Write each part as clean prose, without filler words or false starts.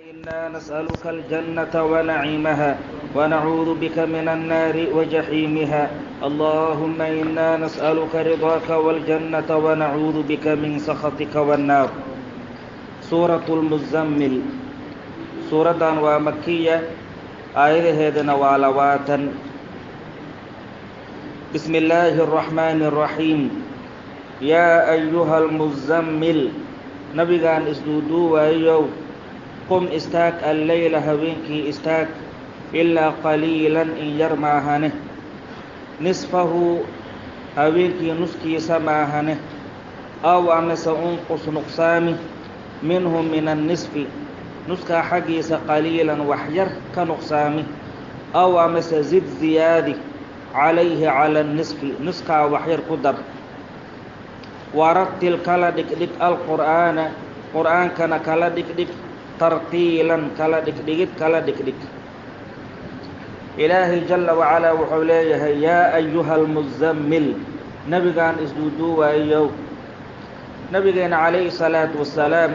إنا نسألك الجنة ونعيمها ونعوذ بك من النار وجحيمها. اللهم إنا نسألك رضاك والجنة ونعوذ بك من سخطك والنار. سورة المزمل سورة ومكية آية وعلواتا. بسم الله الرحمن الرحيم. يا أيها المزمل نبيغان اسدودو وايو قم استاك الليل هوينكي استاك إلا قليلا إن يرماهنه نصفه هوينكي نسكي سماهنه أو أمس أنقص نقصامي منه من النصف نسكا حقيس قليلا وحير كنقصامي أو أمس زد زيادي عليه على النصف نسكا وحير قدر. ورتل كلا دك دك القرآن قرآن كان كلا دك دك ترتيلا كلا دك دك كلا دك دك. إلهي جل وعلا وحوليه يا أيها المزمل نبيغان اسدودو وأيو نبيغان عليه الصلاة والسلام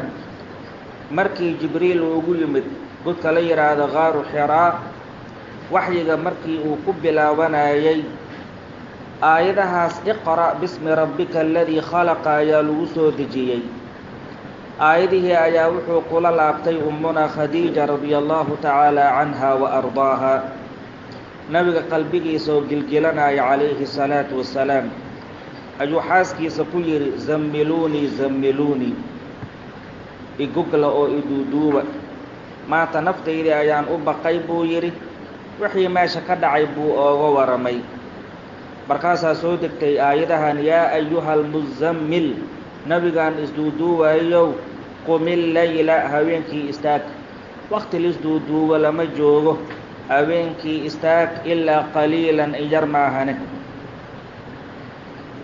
مركي جبريل وقل قلت لي هذا غار حراء وحيغا مركي وقبلا ونايي aayadahaas iqra bismi rabbika alladii khalaqa ayaa lagu soo dejiyey. Aayadihii ayaa wuxuu kula laabtay ummuna Khadiija radiyallahu ta'ala anha wa ardaaha. Nabiga qalbigiisa oo gilgilanaya calayhi salaatu wassalaam ayuu xaaskiisa ku yidhi zammiluunii zammiluunii, igugla oo iduuduuba, maanta naftaydii ayaan u baqay buu yidhi. Wixii meesha ka dhacay buu ooga waramay. Markaasaa soo degtay aayadahan yaa ayuha almuzammil nabigaan isduuduuwayow qumil layla haweenkii istaag. Waqti lisduuduubo lama joogo, haweenkii istaag ilaa qaliilan in yar maahane.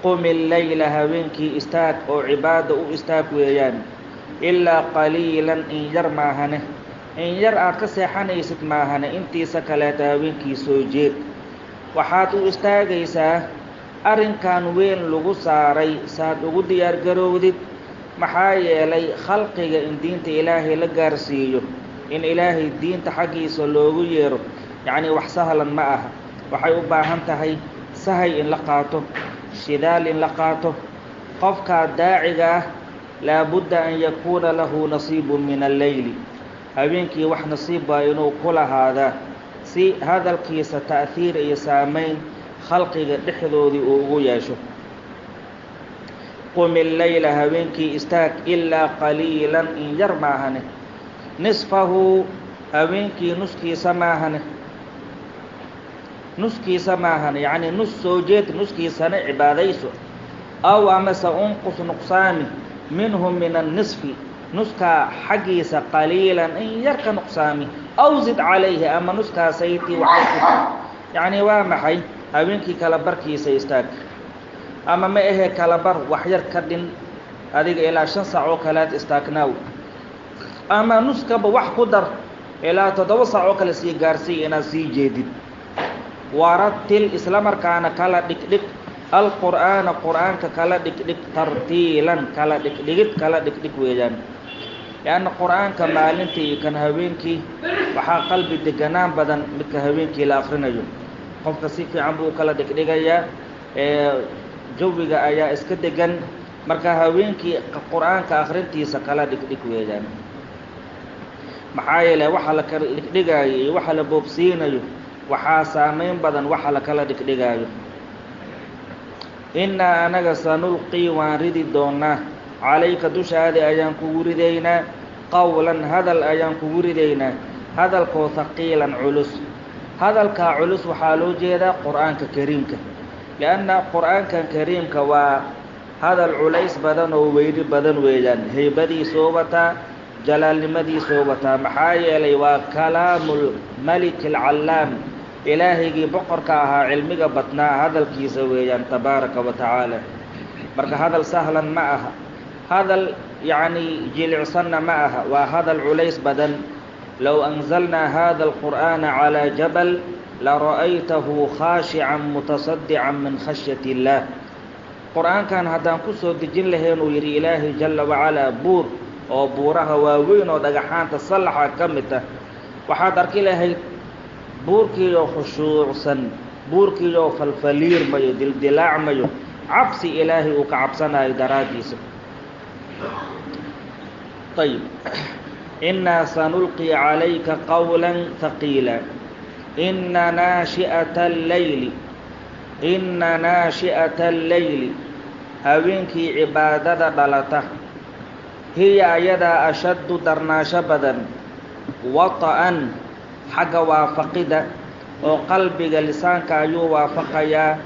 Qumil layla haweenkii istaag oo cibaada u istaag weeyaan, ilaa qaliilan in yar maahane, in yar aad ka seexanaysid maahane, intiisa kaleeta haweenkii soo jeed. Waxaad u istaagaysaa arrinkan weyn lagu saaray saad ugu diyaar garowdid. Maxaa yeelay khalqiga in diinta ilaahay la gaarsiiyo, in ilaahay diinta xaggiisa loogu yeero, yacni wax sahlan ma aha. Waxay u baahan tahay sahay in la qaato, shidaal in la qaato. Qofkaa daaciga ah laabudda an yakuuna lahu nasiibun min alleyli, habeenkii wax nasiib baa inuu ku lahaadaa si hadalkiisa ta'hiir iyo saamayn khalqiga dhexdoodii uu ugu yeesho. Qum illayla habeenkii istaag ilaa qaliilan in yar maahane, nisfahu habeenkii nuskiisa maahane, nuskiisa maahane, yacni nus soo jeed nuskiisana cibaadayso. Aw amase unqus nuqsaami minhu min annisfi, nuskaa xaggiisa qaliilan in yar ka nuqsaami, aw zid calayhi ama nuskaasayti waxay ku yacni waa maxay habeenkii kala barkiisa istaag, ama ma ahe kala bar wax yar ka dhin, adiga ilaa 5 saac oo kalead istaagnaaw, ama nuskaba wax ku dar ilaa 7 saac oo kale sii gaarsii inaad sii jeedid. Warattil isla markaana kala dhigdhig alqur'aana qur'aanka kala dhigdhig tartiilan kala dhigdhigid kala dhigdhig weeyaan. Lianna qur'aanka maalintii iyo kan habeenkii waxaa qalbi deganaan badan midka habeenkii la akhrinayo. Qofka si fiican buu kala dhigdhigayaa, jawiga ayaa iska degan. Marka habeenkii qur'aanka akhrintiisa kala dhigdhig weeyaan. Maxaa yeelay waxa la kala dhigdhigaayo iyo waxa la boobsiinayo waxaa saameyn badan waxa la kala dhigdhigaayo. Innaa anaga sanulqii waan ridi doonaa calayka dushaada ayaan kugu ridaynaa qowlan hadal ayaan kugu ridaynaa, hadalkoo haqiilan culus. Hadalkaa culus waxaa loo jeedaa qur'aanka kariimka, lianna qur'aankan kariimka waa hadal culays badan oo weyni badan weeyaan. Heybadiisoo wataa, jalaalnimadiisoo wataa. Maxaa yeelay waa kalaamul maliki alcallaam, ilaahaygii boqorka ahaa cilmiga badnaa hadalkiisa weeyaan tabaaraka wa tacaala. Marka hadal sahlan ma aha, hadal yacni jilicsanna ma aha, waa hadal culays badan. Low anzalnaa hada alqur'aana calaa jabal lara'aytahu khaashican mutasaddican min khashyati illaah. Qur'aankan haddaan ku soo dejin lahayn uu yidhi ilaahay jalla wacalaa buur Oo buuraha waaweyn oo dhagaxaanta sallaxa ka mid ah, waxaad arki lahayd buurkiiyoo khushuucsan, buurkiiyoo falfaliirmayo, dildilaacmayo, cabsi Ilaahay uu ka cabsanayo daraaddiisa. Ayib, innaa sanulqi calayka qawla haqiila. Inna naashi'ata alleyli, inna naashi'ata alleyli, haweenkii cibaadada dhalata, hiya ayadaa ashaddu darnaasho badan, wata'an xagga waafaqida, oo qalbiga lisaanka ayuu waafaqayaa,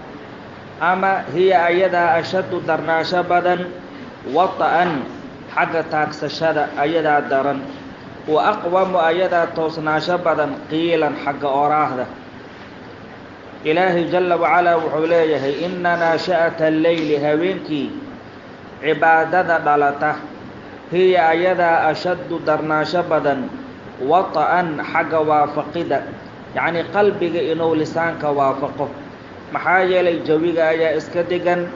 ama hiya ayadaa ashaddu darnaasho badan wata'an xagga taagsashada ayadaa daran, wa aqwamu ayadaa toosnaasho badan qiilan xagga oraahda. Ilaahay jalla wacalaa wuxuu leeyahay inna naashi'ata alleyli, haweenkii cibaadada dhalata, hiya ayadaa ashaddu darnaasho badan wata'an xagga waafaqida, yacnii qalbiga inuu lisaanka waafaqo, maxaa yeelay jawiga ayaa iska degan.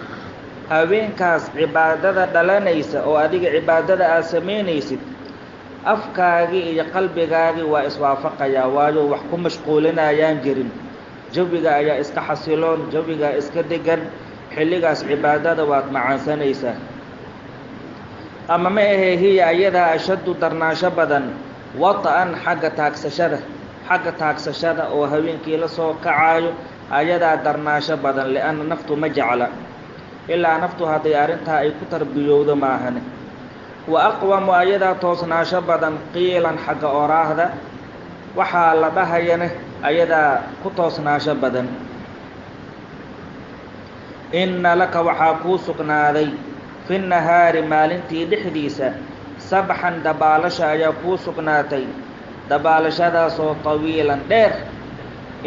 Haweenkaas cibaadada dhalanaysa oo adiga cibaadada aad samaynaysid, afkaagii iyo qalbigaagii waa iswaafaqayaa, waayo wax ku mashquulinayaan jirin, jawiga ayaa iska xasiloon, jawigaa iska degan, xilligaas cibaadada waad macaansanaysaa. Ama ma ahee hiya ayadaa ashaddu darnaasho badan wata'an xagga taagsashada, xagga taagsashada oo haweenkii la soo kacaayo ayadaa darnaasho badan, li'anna naftu ma jecla, ilaa naftu hadday arrintaa ay ku tarbiyowdo maahane. Wa aqwamu ayadaa toosnaasho badan qiilan xagga oraahda, waxaa la dhahayana ayadaa ku toosnaasho badan. Inna laka waxaa kuu sugnaaday fi nahaari maalintii dhexdiisa sabxan dabaalasha ayaa kuu sugnaatay, dabaalashadaasoo tawiilan dheer.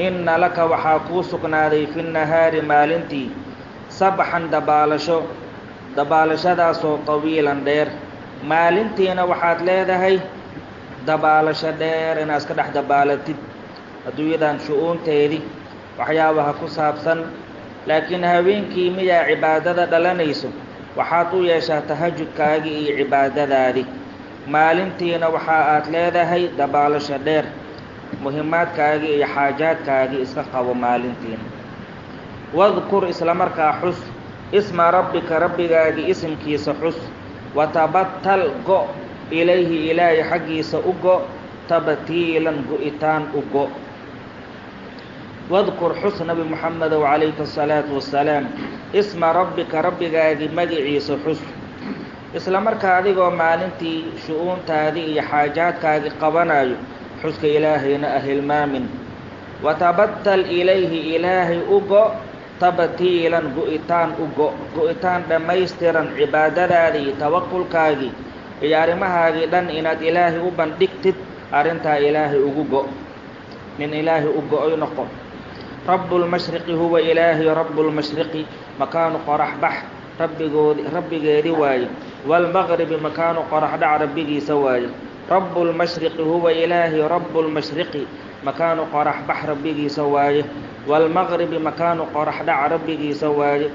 Inna laka waxaa kuu sugnaaday fi nahaari maalintii sabxan dabaalasho, dabaalashadaasoo tawiilan dheer. Maalintiina waxaad leedahay dabaalasho dheer inaad iska dhex dabaalatid adduunyadan shu-uunteedii waxyaabaha ku saabsan. Laakiin haweenkii miyaa cibaadada dhalanayso, waxaad u yeeshaa tahajudkaagii iyo cibaadadaadii. Maalintiina waxa aad leedahay dabaalasho dheer, muhimaadkaagii iyo xaajaadkaagii iska qabo maalintiina. Wadkur isla markaa xus isma rabbika, rabbigaagii isimkiisa xus, watabattal go ilayhi ilaahay xaggiisa u go, tabtiilan go'itaan u go. Wadkur xus nabi Muxamedow calayka asalaatu wassalaam isma rabbika, rabbigaagii magiciisa xus. Isla markaa adigoo maalintii shu-uuntaadii iyo xaajaadkaagii qabanayo, xuska Ilaahayna ah hilmaamin. Watabattal ilayhi ilaahay u go tabtiilan go'itaan u go, go'itaan dhammaystiran, cibaadadaadii iyo tawakulkaagii iyo arrimahaagii dhan inaad Ilaahay u bandhigtid, arrintaa Ilaahay ugu go, nin Ilaahay u go-oy noqo. Rabbulmashriqi huwa ilaahay rabbulmashriqi, makaanu qorax bax rabbigoodi rabbigeedi waaye, waalmaqribi makaanu qorax dhac rabbigiisa waaye. Rabbulmashriqi huwa ilaahay rabbulmashriqi, makaanu qorax bax rabbigiisa waaye, waalmaqribi makaanu qorax dhac rabbigiisa waaye.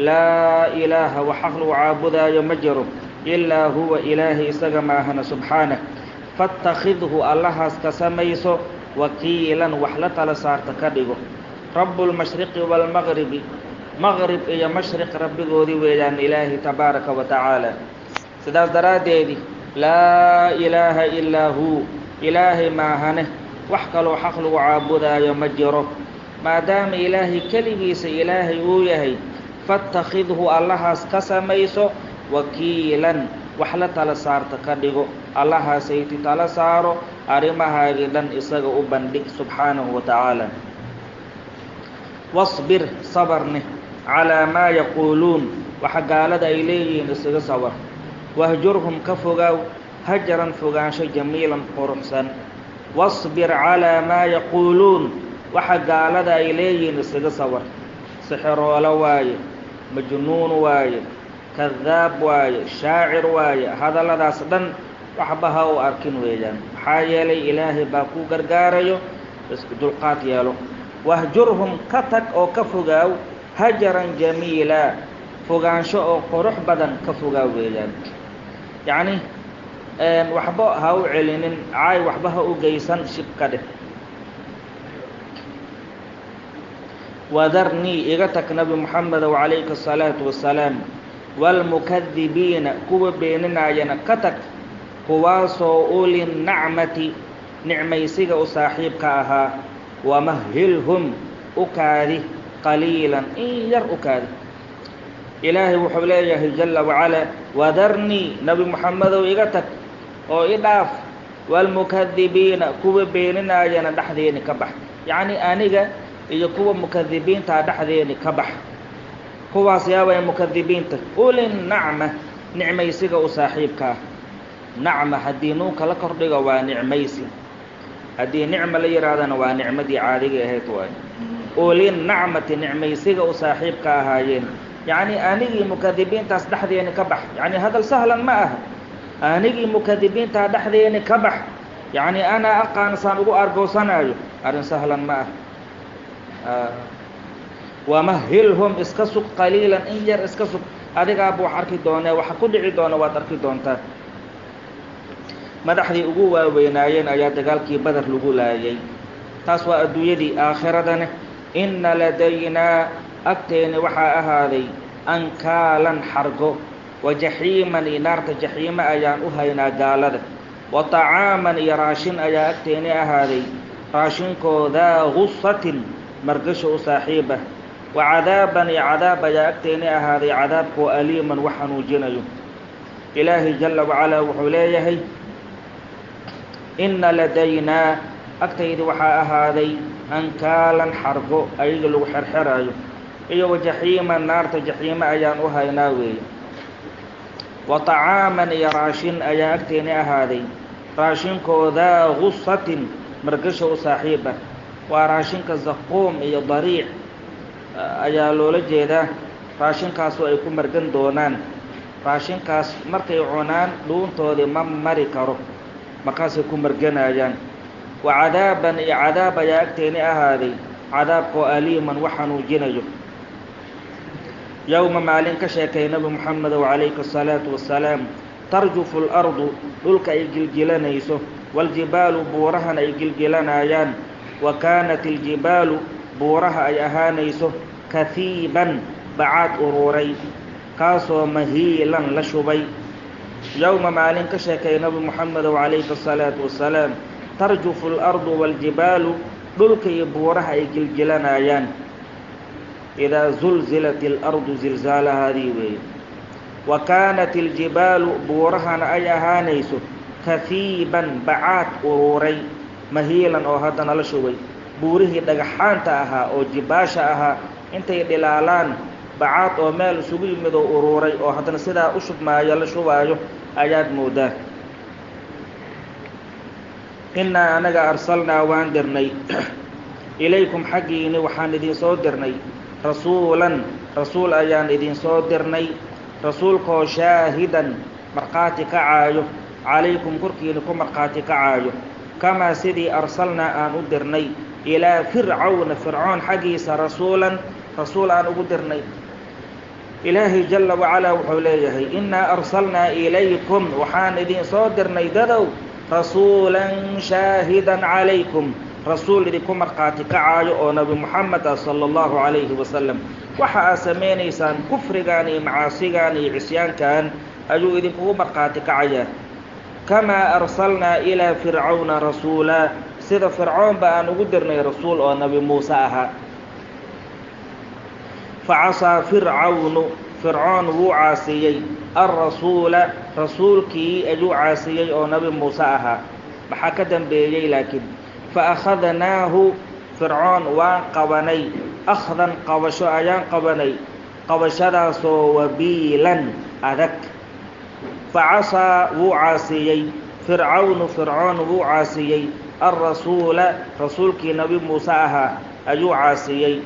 Laa ilaaha wax xaq lagu caabudaayo ma jiro ilaa huwa ilaahay isaga maahana subxaanah. Fattakhidhu allahaas ka samayso wakiilan, wax la tala saarta ka dhigo. Rabbulmashriqi waalmaqribi, maqrib iyo mashriq rabbigoodii weeyaan ilaahay tabaaraka wa tacaala. Sidaas daraaddeedi laa ilaaha ilaa huu, ilaahay maahane wax kaloo xaq lagu caabudaayo ma jiro. Maadaama ilaahay keligiisa ilaahay uu yahay, fattakhidhu allahaas ka samayso wakiilan, wax la tala saarta ka dhigo, allahaashayti tala saaro, arrimahaagii dhan isaga u bandhig subxaanahu wa tacaala. Wasbir sabarne calaa maa yaquuluun, waxa gaalada ay leeyihiin isaga sabar. Wahjurhum ka fogaaw hajaran fogaansho jamiilan quruxsan. Wasbir calaa maa yaquuluun, waxa gaalada ay leeyihiin isaga sabar. Sixiroolo waaye, majnuun waaye, kadaab waaye, shaacir waaye, hadalladaas dhan waxba ha u arkin weeyaan, maxaa yeelay Ilaahay baa kuu gargaarayo, isku dulqaad yeelo. Wahjurhum ka tag oo ka fogaaw hajaran jamiila, fogaansho oo qurux badan ka fogaaw weeyaan. Yacni Waxba ha u celinin, caay waxba ha u geysan, shib ka dheh. Wadarnii, iga tag Nabi Moxamedow calayka asalaatu wassalaam, waalmukadibiina, kuwa beeninaayana ka tag, kuwaasoo ulinacmati, nicmaysiga u saaxiibka ahaa. Wamahilhum, u kaadi, qaliilan, in yar u kaadi. Ilaahay wuxuu leeyahay jalla wacalaa: wadarnii, Nebi Moxamedow iga tag oo i dhaaf, waalmukadibiina, kuwa beeninaayana dhexdeeni ka bax. Yacnii aniga iyo kuwa mukadibiintaa dhexdeeni ka bax. Kuwaas yaabay mukadibiinta? Ulinacma, nicmaysiga u saaxiibka ah. Nacma haddii nuunka la kordhigo waa nicmaysi, haddii nicma la yidhaahdana waa nicmadii caadiga ahayd waayo. Ulinacmati, nicmaysiga u saaxiibka ahaayeen. Yacnii anigii mukadibiintaas dhexdeeni ka bax. Yacnii hadal sahlan ma aha. Anigii mukadibiintaa dhexdeeni ka bax, yacnii anaa aqaansaan ugu argoosanaayo, arrin sahlan ma aha. Wamahilhum, iska sug, qaliilan, in yar iska sug, adigaaba wax arki doonee, waxa ku dhici doona waad arki doontaa. Madaxdii ugu waaweynaayeen ayaa dagaalkii Badar lagu laayay. Taas waa adduunyadii. Aakhiradana, inna ladaynaa, agteeni waxaa ahaaday, ankaalan, xargo, wa jaxiiman, iyo naarta jaxiime ayaan u haynaa gaalada, wa طacaaman, iyo raashin ayaa agteeni ahaaday, raashinkoodaa gusatin, margasho u saaxiibah, wa cadaaban, iyo cadaab ayaa agteeni ahaaday, cadaabkoo aliiman, wax xanuujinayo. Ilaahay jalla wacalaa wuxuu leeyahay: inna ladaynaa, agtaydi waxaa ahaaday, ankaalan, xargo ayaga lagu xerxeraayo, iyo wa jaxiiman, naarta jaxiime ayaan u haynaa weeye, wa طacaaman, iyo raashin ayaa agteeni ahaaday, raashinkoodaa gusatin, margasho u saaxiib ah. Waa raashinka zaquum iyo dariic ayaa loola jeedaa. Raashinkaasoo ay ku margan doonaan, raashinkaas markay cunaan dhuuntoodii ma mari karo, markaasay ku marganayaan. Wa cadaaban, iyo cadaab ayaa agteeni ahaaday, cadaabkoo aliiman, wax xanuujinayo. Yowma, maalin ka sheekay Nebi Moxamedow calayka asalaatu wassalaam, tarjufu alardu, dhulka ay gilgilanayso, waاljibaalu, buurahana ay gilgilanayaan, wa kaanat iljibaalu, buuraha ay ahaanayso, kahiiban, bacaad uruuray, kaasoo mahiilan, la shubay. Yowma, maalin ka sheekay Nebi Moxamedow calayka asalaatu wassalaam, tarjufu alardu waاljibaalu, dhulka iyo buuraha ay gilgilanayaan. Idaa zulzilat alardu zilzaalahaadii weeye. Wa kaanat iljibaalu, buurahana ay ahaanayso, kahiiban, bacaad uruuray, mahiilan, oo haddana la shubay. Buurihii dhagaxaanta ahaa oo jibaasha ahaa intay dhilaalaan, bacaad oo meel isugu yimid oo uruuray oo haddana sidaa u shubmaayo, la shubaayo ayaad moodaa. Innaa, anaga, arsalnaa, waan dirnay, ilaykum, xaggiini waxaan idinsoo dirnay, rasuulan, rasuul ayaan idinsoo dirnay, rasuulkoo shaahidan, markhaati kacaayo, calaykum, korkiina ku markhaati kacaayo, kamaa, sidii, arsalnaa, aan u dirnay, ilaa fircawna, fircoon xaggiisa, rasuulan, rasuul aan ugu dirnay. Ilaahay jalla wacalaa wuxuu leeyahay: innaa arsalnaa ilaykum, waxaan idinsoo dirnay dadow, rasuulan shaahidan calaykum, rasuul idinku markhaati kacaayo oo Nabi Moxamed ah sala allahu calayhi wasalam. Waxa aad samaynaysaan, kufrigan iyo macaasigan iyo cisyaankan, ayuu idinkugu markhaati kacayaa. Kamaa arsalnaa ilaa fircawna rasuulaa, sida fircoon ba aan ugu dirnay rasuul oo Nabi Muuse ahaa. Facasaa fircawnu, fircoon wuu caasiyey, alrasuula, rasuulkii ayuu caasiyey oo Nabi Muuse ahaa. Maxaa ka dambeeyey laakiin? Fa akhadnaahu, fircoon waan qabanay, akhdan, qabasho ayaan qabanay, qabashadaasoo wabiilan, adag. Facasaa, wuu caasiyey, fircawnu, fircoon wuu caasiyey, alrasuula, rasuulkii Nabi Muuse ahaa ayuu caasiyey.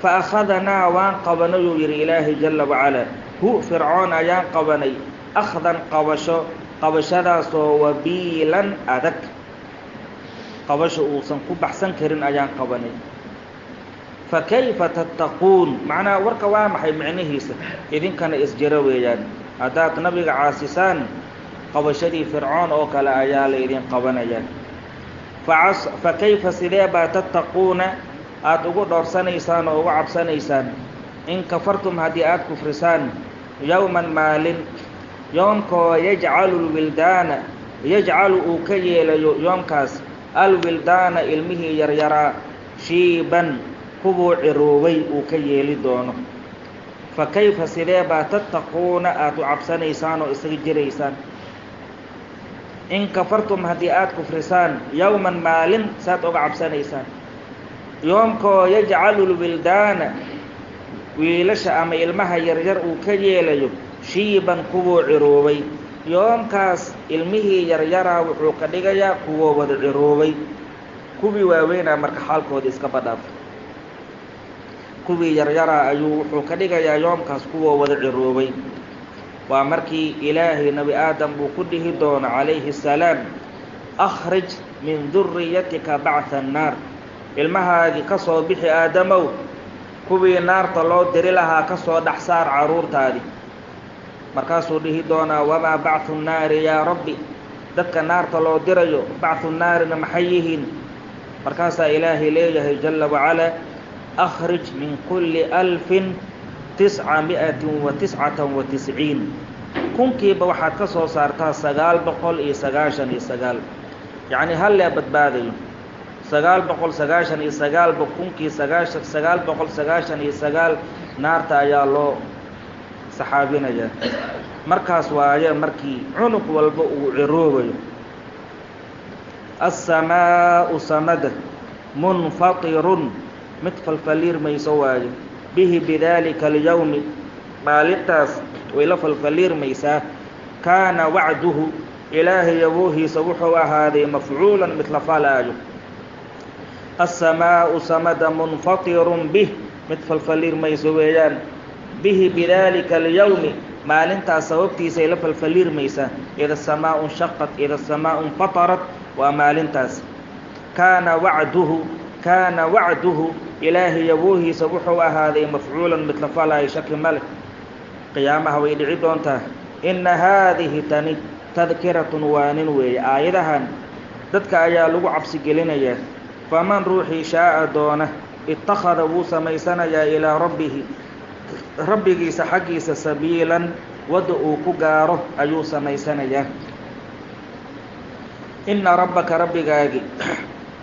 Fa akhadnaa, waan qabanay, uu yidhi Ilaahay jalla wacalaa, hu, fircoon ayaan qabanay, akhdan, qabasho, qabashadaasoo wabiilan, adag, qabasho uusan ku baxsan karin ayaan qabanay. Fa kayfa tattaquun? Macnaha warka waa maxay micnihiisa? Idinkana isjiro weeyaan haddaad nabiga caasisaan. Qabashadii Fircoon oo kale ayaa la idin qabanayaa. Fa kayfa, sidee baa, tattaquuna, aada ugu dhowrsanaysaan oo ugu cabsanaysaan, in kafartum, haddii aada kufrisaan, yowman, maalin, yoomkoo yajcalu lwildaana, yajcalu, uu ka yeelayo yoomkaas, alwildaana, ilmihii yaryaraa, shiiban, kuwuu ciroobay uu ka yeeli doono? Fa kayfa, sidee baa, tattaquuna, aada u cabsanaysaan oo isaga jiraysaan, in kafartum, haddii aada kufrisaan, yowman, maalin, saad uga cabsanaysaan yoomkoo yajcalu lwildaana, wiilasha ama ilmaha yaryar uu ka yeelayo, shiiban, kuwuu ciroobay? Yoomkaas ilmihii yaryaraa wuxuu ka dhigayaa kuwoo wada ciroobay. Kuwii waaweynaa marka xaalkooda iska badhaaf, kuwii yaryaraa ayuu wuxuu ka dhigayaa yoomkaas kuwoo wada ciroobay. Waa markii Ilaahay Nebi Aadam uu ku dhihi doono calayhi الsalaam: "Akhrij min duriyatika bactha annaar." Ilmahaagii ka soo bixi, Aadamow, kuwii naarta loo diri lahaa ka soo dhex saar carruurtaadii. Markaasuu dhihi doonaa: "Wamaa bacthu nnaari yaa Rabbi? Dadka naarta loo dirayo, bacthu naarina, maxay yihiin?" Markaasaa Ilaahay leeyahay jalla wacalaa: "Akhrij min kulli alfin 999." Kunkiiba waxaad ka soo saartaa 999. Yacni hal lee badbaadayo, 999ba, kunkii sagaashan 999 naarta ayaa loo saxaabinayaa. Markaas waaye markii cunug walba uu ciroobayo. Assamaa'u, samada, munfatirun, mid falfaliirmayso waaye, bihi, bidaalika alyowmi, maalintaas way la falfaliirmaysaa. Kaana wacduhu, Ilaahay yaboohiisa wuxuu ahaaday, mafcuulan, mid la falaayo. Assamaa'u, samada, munfatirun bih, mid falfaliirmayso weeyaan, bihi, bidaalika alyowmi, maalintaas sababtiisay la falfaliirmaysaa. Ida asamaa'u nshaqat, ida asamaa'u infatarat, waa maalintaas. Kaana wacduhu, kaana wacduhu, Ilaahay yaboohiisa wuxuu ahaaday mafcuulan, mid la falaayo, shaki male, qiyaamaha way dhici doontaa. Inna haadihi, tani, tadkiratun, waanin weeye. Aayadahan dadka ayaa lagu cabsi gelinayaa. Faman, ruuxii, shaa'a, doona, ittakhada, wuu samaysanayaa, ilaa rabbihi, rabbigiisa xaggiisa, sabiilan, wadda uu ku gaaro ayuu samaysanayaa. Inna rabbaka, rabbigaagi,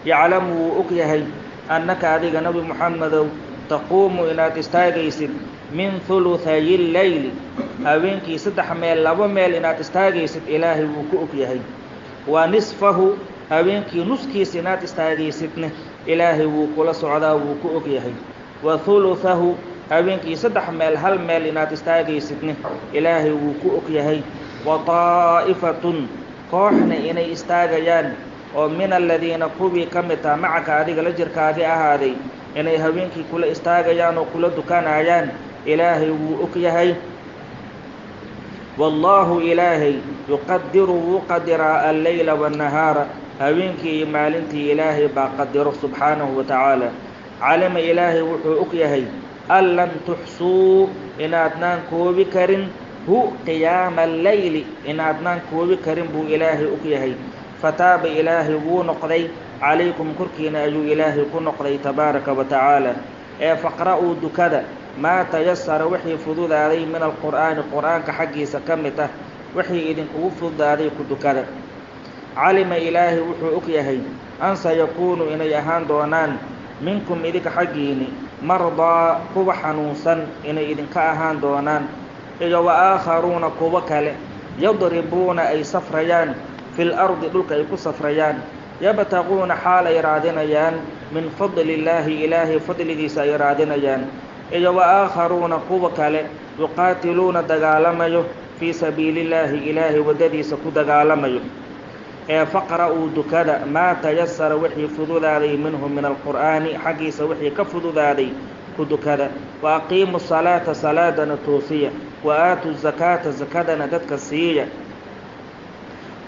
yaclamu, wuu og yahay, annaka, adiga Nebi Moxamedow, taquumu, inaad istaagaysid, min huluthayi lleyli, habeenkii saddex meel labo meel inaad istaagaysid Ilaahay wuu ku og yahay. Wa nisfahu, habeenkii nuskiisa inaad istaagaysidna Ilaahay wuu kula socdaa, wuu ku og yahay. Wa huluthahu, habeenkii saddex meel hal meel inaad istaagaysidna Ilaahay wuu ku og yahay. Wa taa'ifatun, kooxna inay istaagayaan oo min aladiina, kuwii ka mid taha, macaka, adiga la jirkaagii ahaaday, inay habeenkii kula istaagayaan oo kula dukanayaan Ilaahay wuu og yahay. Wallaahu, Ilaahay, yuqadiru, wuu qadiraa, alleyla waannahaara, habeenkii iyo maalintii Ilaahay baa qadiro subxaanahu wa tacaala. Calima, Ilaahay wuxuu og yahay, an lan tuxsuu, inaadnaan koobi karin, hu, qiyaama alleyli inaadnaan koobi karin buu Ilaahay og yahay. Fataaba, Ilaahay wuu noqday, calaykum, korkiina ayuu Ilaahay ku noqday tabaaraka wa tacaala. Ee faqra'uu, dukada, maa tayasara, wixii fududaaday, min alqur'aani, qur'aanka xaggiisa ka mid ah wixii idinkugu fududaaday ku dukada. Calima, Ilaahay wuxuu og yahay, an sayakuunu, inay ahaan doonaan, minkum, idinka xaggiini, mardaa, kuwa xanuunsan inay idinka ahaan doonaan, iyo wa aakharuuna, kuwo kale, yadribuuna, ay safrayaan, fil ardi, dhulka ay ku safrayaan, yabtaquuna, xaal ay raadinayaan, min fadli illaahi, Ilaahay fadligiisa ay raadinayaan, iyo wa aakharuuna, kuwa kale, yuqaatiluuna, dagaalamayo, fii sabiilillaahi, Ilaahay waddadiisa ku dagaalamayo. Ee faqra'uu, dukada, maa tayasara, wixii fududaaday, minhu, min alqur'aani, xaggiisa wixii ka fududaaday ku dukada. Wa aqiimu salaata, salaadana toosiya. Wa aatuu zakaata, zakadana dadka siiya.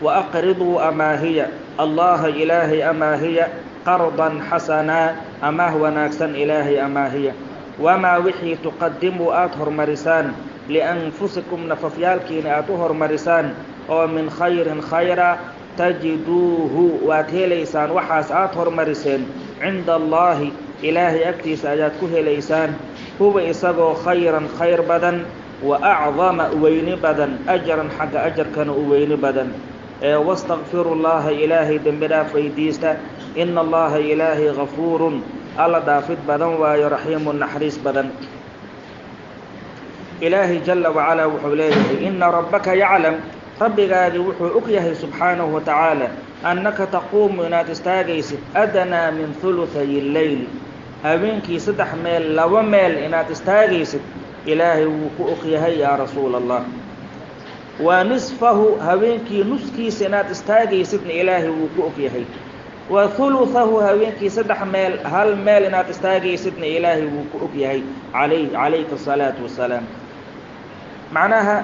Wa aqriduu, amaahiya, Allaha, Ilaahay amaahiya, qardan xasanaa, amaah wanaagsan Ilaahay amaahiya. Wamaa wixii tuqadimuu, aada hormarisaan, lianfusikum, nafafyaalkiina aada u hormarisaan. oo min khayrin khayra tajiduuhu waad helaysaan waxaas aad hormariseen cinda allaahi ilaahay agtiisa ayaad ku helaysaan huwa isagoo khayran khayr badan wa acdama weyni badan ajaran xagga ajarkana u weyni badan ee wastakfiru llaaha ilaahay dembi dhaaf weydiista ina allaha ilaahay gafuurun alla dhaafid badan waayo raxiimun naxariis badan. Ilaahay jalla wacalaa wuxuu leeyahay ina rabbaka yaclam rabbigaagii wuxuu og yahay subxaanahu wa tacaala annaka taquumu inaad istaagaysid adnaa min huluthay lleyl habeenkii 3 meel 2 meel inaad istaagaysid ilaahay wuu ku og yahay yaa rasuula allah. Wa nisfahu habeenkii nuskiisa inaad istaagaysidna ilaahay wuu ku og yahay. Wa huluthahu habeenkii 3 meel 1 meel inaad istaagaysidna ilaahay wuu ku og yahay calayka asalaatu wassalaam. Macnaha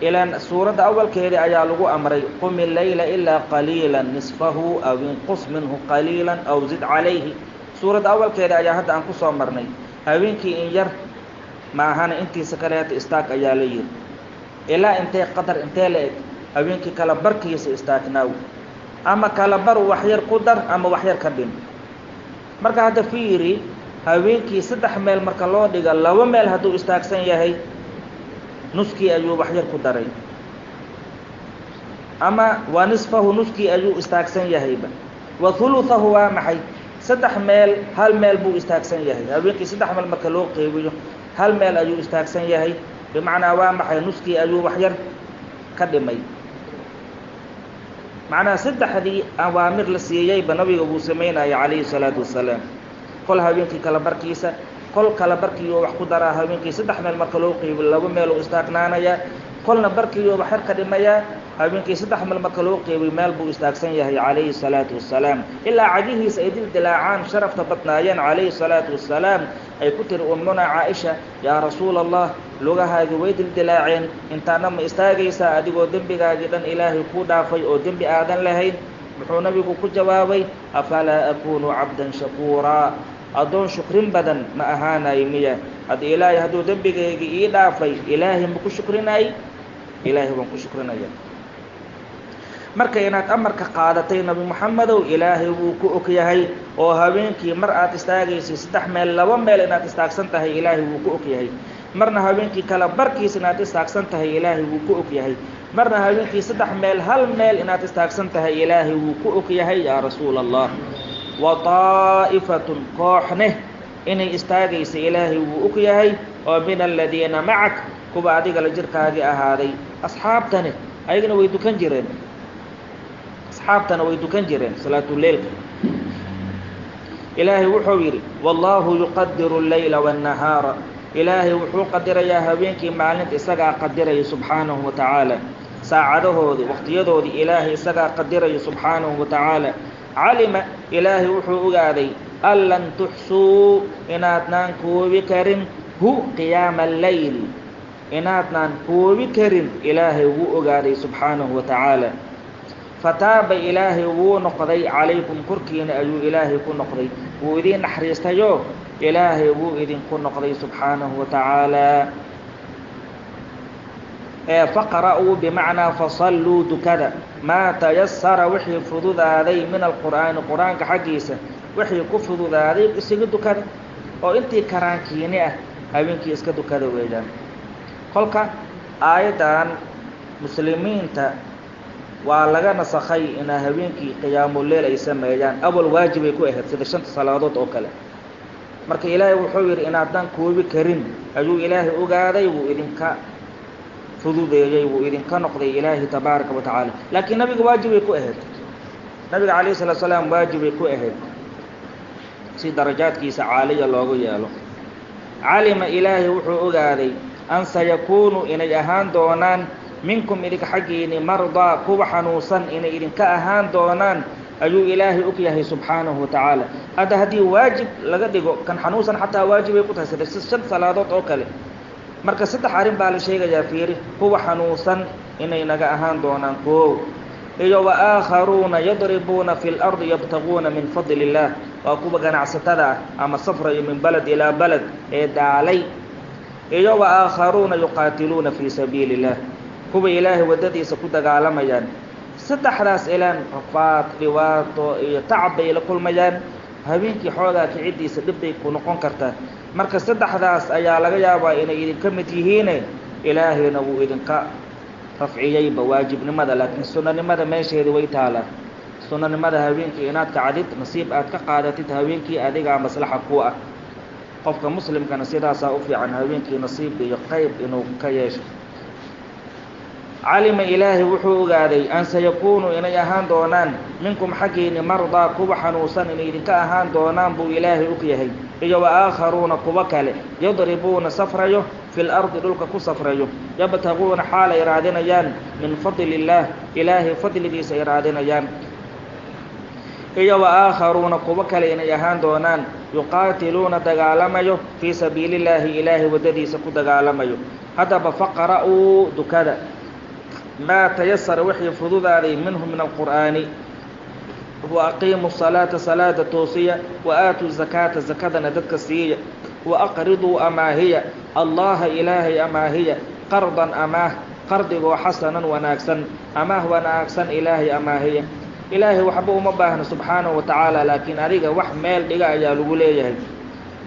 ilaan suuradda awalkeedii ayaa lagu amray qum illeyla ilaa qaliilan nisfahu aw inqus minhu qaliilan aw zid calayhi. Suuradda awalkeeda ayaa hadda aan ku soo marnay habeenkii in yar maahana intiisa kaleeta istaag ayaa la yidhi ilaa intee qadar intee la eg habeenkii kala barkiisa istaagnaaw ama kala bar wax yar ku dar ama wax yar ka dhin. Marka hadda fiiri habeenkii 3 meel marka loo dhiga 2 meel hadduu istaagsan yahay nuskii ayuu wax yar ku daray ama wa nisfahu nuskii ayuu istaagsan yahayba. Wa huluthahu waa maxay 3 meel 1 meel buu istaagsan yahay habeenkii 3 meel marka loo qeybiyo 1 meel ayuu istaagsan yahay bimacnaa waa maxay nuskii ayuu wax yar ka dhimay. Macnaha 3dii awaamir la siiyeyba nabiga wuu samaynaya calayhi salaatu wassalaam. Kol habeenkii kala barkiisa kol kala barkiioo wax ku daraa habeenkii 3 meel marka loo qeybiyo 2 meel uu istaagnaanayaa kolna barkiioo wax yar ka dhimayaa habeenkii 3 meel marka loo qeybiyo meel buu istaagsan yahay calayhi salaatu wassalaam. Ilaa cagihiisa ay dil dilaacaan sharafta badnaayeen calayhi salaatu wassalaam ay ku tiri ummuna Caaisha yaa rasuula allah lugahaagii way dildilaaceen intaana ma istaagaysaa adigoo dembigaagii dhan ilaahay kuu dhaafay oo dembi aadan lahayn. Muxuu nabigu ku jawaabay afalaa akuunu cabdan shakuuraa addoon shukrin badan ma ahaanayo miya hadda ilaahay hadduu dembigaygii ii dhaafay ilaahay ma ku shukrinay ilaahay waan ku shukrinaya. Marka inaad amarka qaadatay nabi Muxamedow ilaahay wuu ku og yahay oo habeenkii mar aad istaagaysay 3 meel 2 meel inaad istaagsan tahay ilaahay wuu ku og yahay. Marna habeenkii kala barkiisa inaad istaagsan tahay ilaahay wuu ku og yahay. Marna habeenkii 3 meel 1 meel inaad istaagsan tahay ilaahay wuu ku og yahay yaa rasuula allah. Wa taa'ifatun kooxne inay istaagaysa ilaahay wuu og yahay oo min aladiina macak kuwa adiga la jirkaagii ahaaday asxaabtani ayagana way dukan jireen asxaabtana way dukan jireen salaatuleylka. Ilaahay wuxuu yidhi wallaahu yuqadiru alleyla waannahaara ilaahay wuxuu qadirayaa habeenkii maalinta isagaa qadiraya subxaanahu wa tacaala saacadahoodii waqtiyadoodii ilaahay isagaa qadiraya subxaanahu wa tacaala. Calima ilaahay wuxuu ogaaday an lan tuxsuu inaadnaan koobi karin hu qiyaama alleyl inaadnaan koobi karin ilaahay wuu ogaaday subxaanahu wa tacaala. Fataaba ilaahay wuu noqday calaykum korkiina ayuu ilaahay ku noqday wuu idiin naxariistayoo ilaahay wuu idinku noqday subxaanahu wa tacaala. Ee faqra'uu bimacnaa fasalluu dukada maa tayasara wixii fududaaday min alqur'aani qur-aanka xaggiisa wixii ku fududaaday isaga dukada oo intii karaankiini ah habeenkii iska dukada weeyaan. Kolka aayaddan muslimiinta waa laga nasakhay inaa habeenkii qiyaamuleyl ay sameeyaan awal waajibay ku ahayd sida 5 salaadood oo kale. Marka ilaahay wuxuu yidhi inaadaan koobi karin ayuu ilaahay ogaaday wuu idinka fududeeyey wuu idinka noqday ilaahay tabaaraka wa tacaala. Laakiin nabiga waajibay ku ahayd nabiga calayhi salaatu salaam waajibay ku ahayd si darajaadkiisa caaliya loogu yeelo. Calima ilaahay wuxuu ogaaday an sayakuunu inay ahaan doonaan minkum idinka xaggiini mardaa kuwa xanuunsan inay idinka ahaan doonaan ayuu ilaahay og yahay subxaanahu wa tacaala. Hadda haddii waajib laga dhigo kan xanuunsan xataa waajibay ku tahay sida 5 salaadood oo kale. Marka 3 arrin baa la sheegayaa fiiri kuwa xanuunsan inay naga ahaan doonaan koow iyo wa aakharuuna yadribuuna fi lardi yabtaguuna min fadli illaah waa kuwa ganacsatada ah ama safrayo min balad ilaa balad ee daalay iyo wa aakharuuna yuqaatiluuna fii sabiili illaah. Kuwa Ilaahay waddadiisa ku dagaalamayaan. Saddexdaas ilaan rafaad, dhibaato iyo tacab bay la kulmayaan. Habeenkii xoogaa kiciddiisa dhib bay ku noqon kartaa. Marka saddexdaas ayaa laga yaabaa inay idinka mid yihiine, Ilaahayna wuu idinka rafciyeyba waajibnimada, laakiin sunnanimada meesheeda way taalaa. Sunnanimada habeenkii inaad kacdid, nasiib aad ka qaadatid habeenkii, adigaa maslaxa ku ah. Qofka muslimkana sidaasaa u fiican, habeenkii nasiib iyo qayb inuu ka yeesho. Calima, Ilaahay wuxuu ogaaday, an sayakuunu, inay ahaan doonaan, minkum, xaggiini, mardaa, kuwa xanuunsan inay idinka ahaan doonaan buu Ilaahay og yahay, iyo wa aakharuuna, kuwo kale, yadribuuna, safrayo, fi lardi, dhulka ku safrayo, yabtaguuna, xaal ay raadinayaan, min fadli illaah, Ilaahay fadligiisa ay raadinayaan, iyo wa aakharuuna, kuwo kale inay ahaan doonaan, yuqaatiluuna, dagaalamayo, fii sabiili illaahi, Ilaahay waddadiisa ku dagaalamayo. Haddaba faqra'uu, dukada, maa tayasara, wixii fududaaday, minhu, min alqur'aani, wa aqiimu salaata, salaada toosiya, wa aatuu zakaata, zakadana dadka siiya, wa aqriduu, amaahiya, Allaha, Ilaahay amaahiya, qardan, amaah, qardigoo, xasanan, wanaagsan, amaah wanaagsan Ilaahay amaahiya. Ilaahay waxba uma baahno subxaanahu wa tacaala, laakiin adiga wax meel dhiga ayaa lagu leeyahay.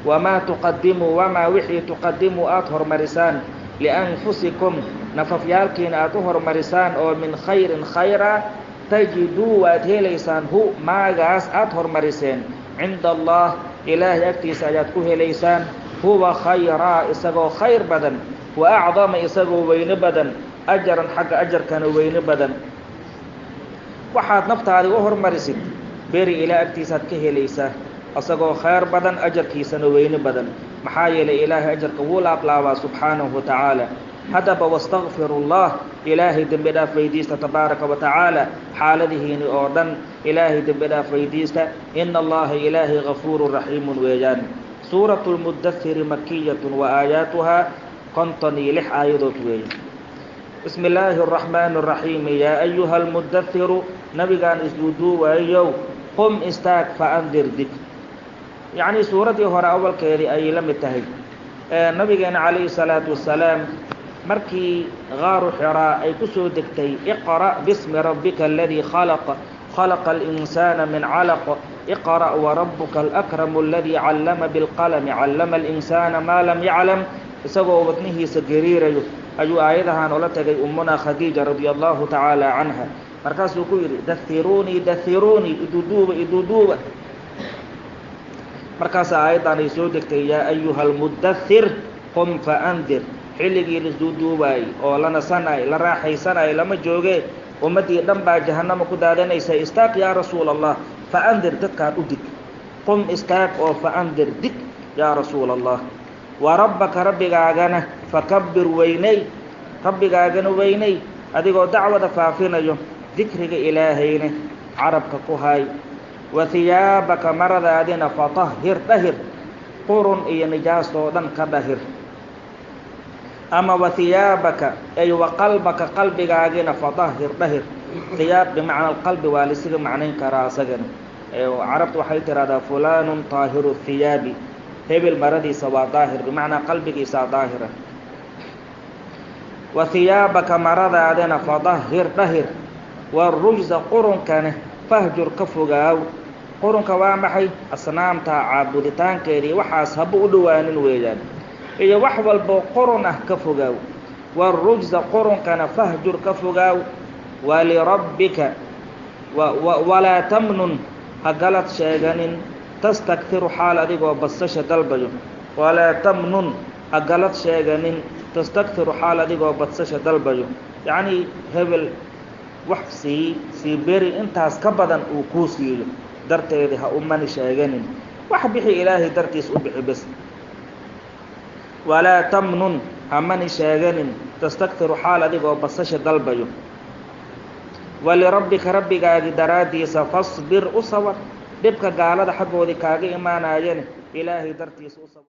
Wamaa tuqadimuu, wamaa wixii, tuqadimuu, aada horumarisaan, lianfusikum, nafafyaalkiina aada u horumarisaan, oo min khayrin, khayra, tajiduu, waad helaysaan, hu, maagaas aada horumariseen, cinda Allah, Ilaahay agtiisa ayaad ku helaysaan, huwa khayraa, isagoo khayr badan, wa acdama, isagoo weyno badan, ajaran, xagga ajarkana weyno badan. Waxaad naftaadi u hormarisid beri ilaa agtiisaad ka helaysaa, isagoo khayr badan, ajarkiisana weyno badan. Maxaa yeelay, Ilaahay ajarka wuu laablaabaa subxaanahu wa tacaala. Haddaba wastakfiru llah, Ilaahay dembi dhaaf weydiista, tabaaraka wa tacaala, xaaladihiini oo dhan Ilaahay dembi dhaaf weydiista. Ina Allaha, Ilaahay, gafuuru raxiimun weeyaan. Suuratu lmudahiri makiyatun wa aayaatuhaa 56 aayadood weeye. Bismi illaahi araxmaani araxiim. Yaa ayuha almudahiru, nabigaan isduuduuwaayow, qum, istaag, fa andir, dig. Yacnii suuraddii hore awalkeedii ayay la mid tahay. Nabigeena calayhi salaatu wasalaam markii gaaru Xiraa ay ku soo degtay iqra' bismi rabbika aladii khalaq, khalaqa alinsaana min calaq, iqra' warabuka alakramu aladii callama bilqalami, callama alinsaana maa lam yaclam, isagoo wadnihiisa gariirayo ayuu aayadahan ula tagay ummunaa Khadiija radia allahu tacaala canha. Markaasuu ku yidhi: dahiruunii, dahiruunii, iduduuba, iduduuba. Markaasaa aayaddan ay soo degtay: yaa ayuha almudahir qum faandir. Xilligii laisduuduubaayey oo la nasanay, la raaxaysanay lama jooge. Ummaddii dhan baa jahannama ku daadanaysa. Istaaq yaa rasuula Allah, faandir, dadkaan u dig. Qum, istaag oo, faandir, dig, yaa rasuula Allah. Wa rabbaka, rabbigaagana, fakabbir, weynay, rabbigaagana weynay, adigoo dacwada faafinayo, dikriga Ilaahayna carabka ku hay. Wa hiyaabaka, maradaadina, fatahhir, dhahir, qurun iyo nijaasoo dhan ka dhahir. Ama wa hiyaabaka ay wa qalbaka, qalbigaagina, fatahhir, dhahir. Hiyaab bimacna alqalbi waa lasiga macnayn karaa asagana. Carabtu waxay tihahdaa: fulaanun taahiru hiyaabi, hebel maradiisa waa daahir, bimacnaa qalbigiisaa daahira. Wa hiyaabaka, maradaadina, fadahhir, dhahir. Warujsa, qurunkana, fahjur, ka fogaaw. Qurunka waa maxay? Asnaamta caabuditaankeedii, waxaas haba u dhowaanin weeyaan, iyo wax walboo qurun ah ka fogaaw. Warujsa, qurunkana, fahjur, ka fogaaw. Walirabbika, walaa tamnun, ha galad sheeganin, tastakhiru, xaal adigoo badsasha dalbayo. Walaa tamnun, ha galad sheeganin, tastakhiru, xaal adigoo badsasha dalbayo. Yacnii hebel wax sii sii beri intaas ka badan uu kuu siiyo darteedi ha u mani sheeganin. Wax bixi, Ilaahay dartiis u bixi bes. Walaa tamnun, ha mani sheeganin, tastakhiru, xaal adigoo badsasha dalbayo. Walirabbika, rabbigaagi daraaddiisa, fasbir, u sabar dhibka gaalada xaggoodii kaaga imaanaayane, Ilaahay dartiisa u sabr.